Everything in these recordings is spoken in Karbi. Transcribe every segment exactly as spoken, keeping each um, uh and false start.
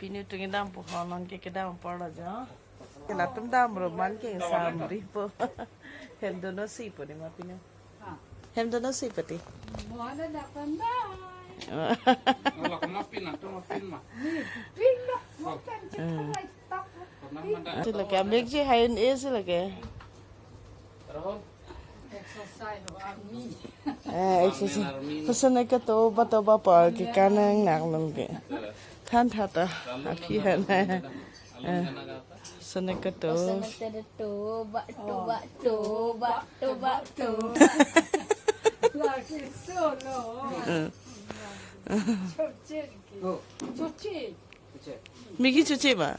Pinu tung kedam pu ho, non ke kedam apor lo jo. Latum dam ro man ke samri po. Hem dono si po ni ma pinu. Hem dono si pati. Wala na pandai. Wala kama pin na, tu ma pin ma. Ni, pin na, mo kan cek Hmm. Kalai tak. Pernah mada. Sila ke, ambil je hain e sila ke. Rahul. Exercise ho army. Eh, exercise. Army. Pesan ke to ba to ba pa ke kanang nak nang ke. Than tha ta. Aphi hai na. Eh. Pesan ke to. Pesan ke to ba to ba to ba to ba to. Lagi solo. Eh. Choche ke. Choche. Maggi choche ma?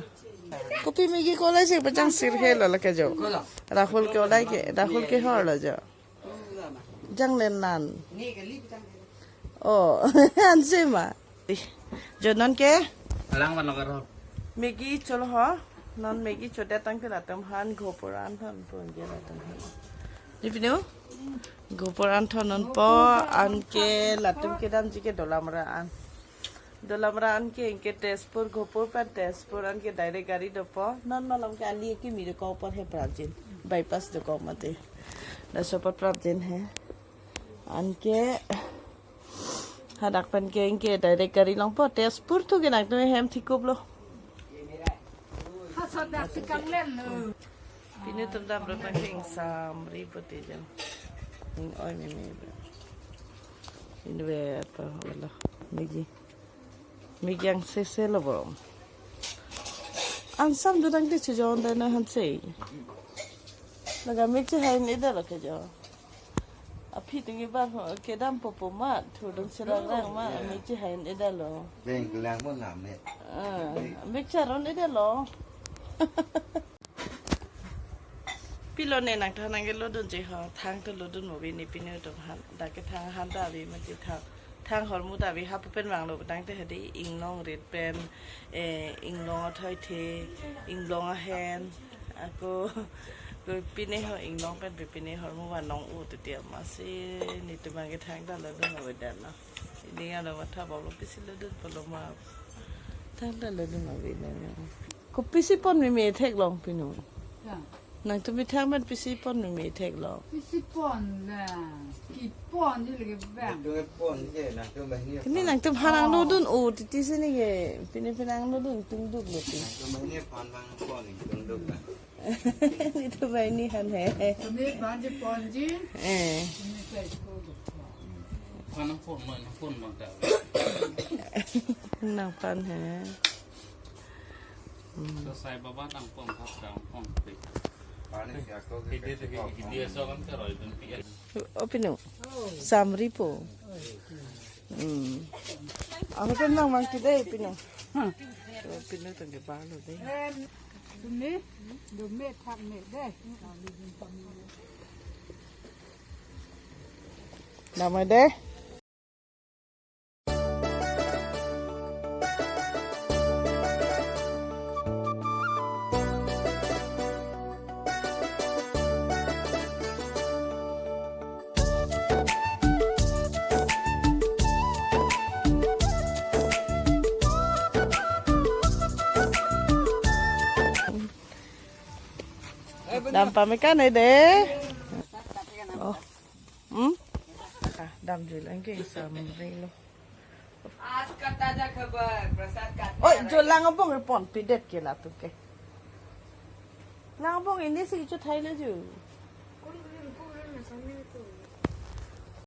Kopi Maggi kolai si pachang sir he lo lake jo. Rahul ke olai ke, Rahul ke hor lo jo. Jang len nan. Oh, ansi ma. Jo non ke? Alang man lo karo. Maggi cholo ho. Non Maggi chodet tang ke latum han gopur an thon pun ke latum han. Ni pinu? Gopur an thon non po an ke latum kedam ji ke Dolamara an. Dolamara an ke, anke Tezpur, Gopur pen Tezpur an ke direct gari dopo. Non malom ke ali ke miri ko por he prapjin. Bypass do ko mate. Laso apot prapjin he. Anke hadak pen ke anke direct gari longpo. Tezpur thu ke nangtum hem thikup lo. Haso dak si kanglen lo. Pinu tum dam ro tang ke ingsamri poti jam. Ing oi meme. Inve apa wala. Maggi. Maggi angsese lo bo. Ansam do tang ke chujon da na hanse. Laga Maggi chehai ni da lo ke jo. Aphi tung ke ba ho, kedam popo ma, thudun selang rang ma, Maggi chehai ni da lo. Beng kelang mo nam ne. Ah, Maggi charon ni da lo. Pilo ne nangthan nang ke lodun je ho, thang to lodun mo bi ni pinu to han, dak ke thang han ta bi mati thang, thang hormu ta bi hap pen vanglo tang te hadi inglong rit pen, eh, inglong athoi the, inglong ahen, ako, ko pine ho inglong pen pi pine hormu vanong u te tia masi, nitum ke thang ta lodun mo bi dan lo. Ini ada matha bolo pisi lodun polo ma, thang ta lodun mo bi dan lo. Kopisi pon meme theklong pinu. Ya. Nangtum methang man pisi pon meme theklong. Pisi pon la. Kepon ji lagi bang. Nangtum pon je, nangtum banghini. Ini nangtum hanang lodun o titi sini ke. Pini pinang lodun tungduk lo ti. Nangtum banghini pon bang pon tungduk bang. Nitum banghini han he. Sini pon ji pon ji. Eh. Sini sa school. Pon pon man pon man ta. Nang pon he. Hmm. So Sai Baba nangpon thap nangpon pe. Hidi hidi so kan karoi dun pi. O pinu. Samri po. Hmm. Ako pen nang mang ti dei pinu. Hmm. O pinu tang ke balo dei. Dumi, dumi thak me dei. Nama dei? Dam pame kan ede. Oh. Hmm? Ah, dam julang ke samri lo. आज का ताजा खबर, प्रसाद का Oi, jo lang abong repon pidet ke latum ke. Lang abong ini si ichu thai le ju.